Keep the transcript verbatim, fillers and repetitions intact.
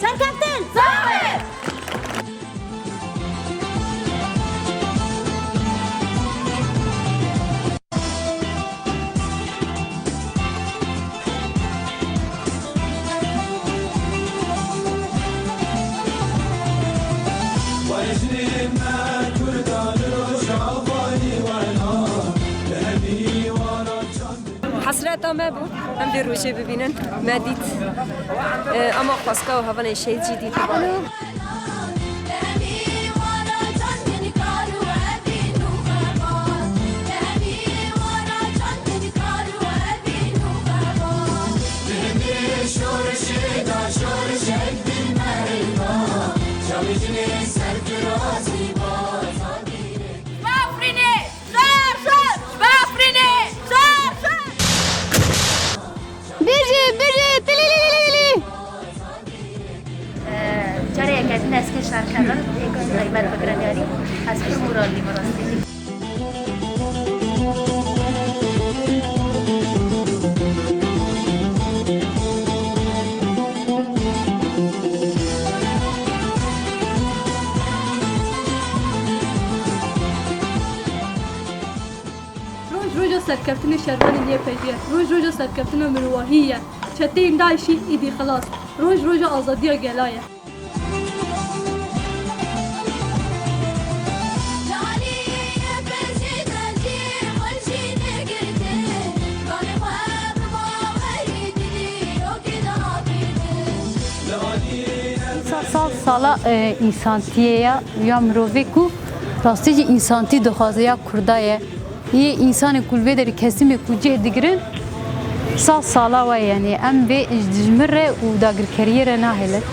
Serkeftin! Zahir! Hesreta me bû, em vê rojê bibînin. Me dît, e, ama xwezka û hevalên şehîd jî dît. Bafrînê! Şer, şer! Bafrînê! Şer, şer! Bijî, bijî, tilî, lî, lî, lî, lî! Carê yekê din ez kê şer kevin, êk qîmet bigrin yanî, ez pir moralî me rastî. Roj roja serkeftinê şervanên Y P G ye. Roj roja serkeftina mirovahî ye. Çeteyên DAIŞ'î îdî xilas. Roj roja azadiya gela ye. Îsa sal sala, e, însantiyê ya, ya mirovê ku rastî jî însantî dixwaze ya Kurda ye. Yê însanê ku li vê derê kesimê ku cih digirin, sal sala we ye, yanî em vê ji dijmin re û dagirkeriyê re nahêlin.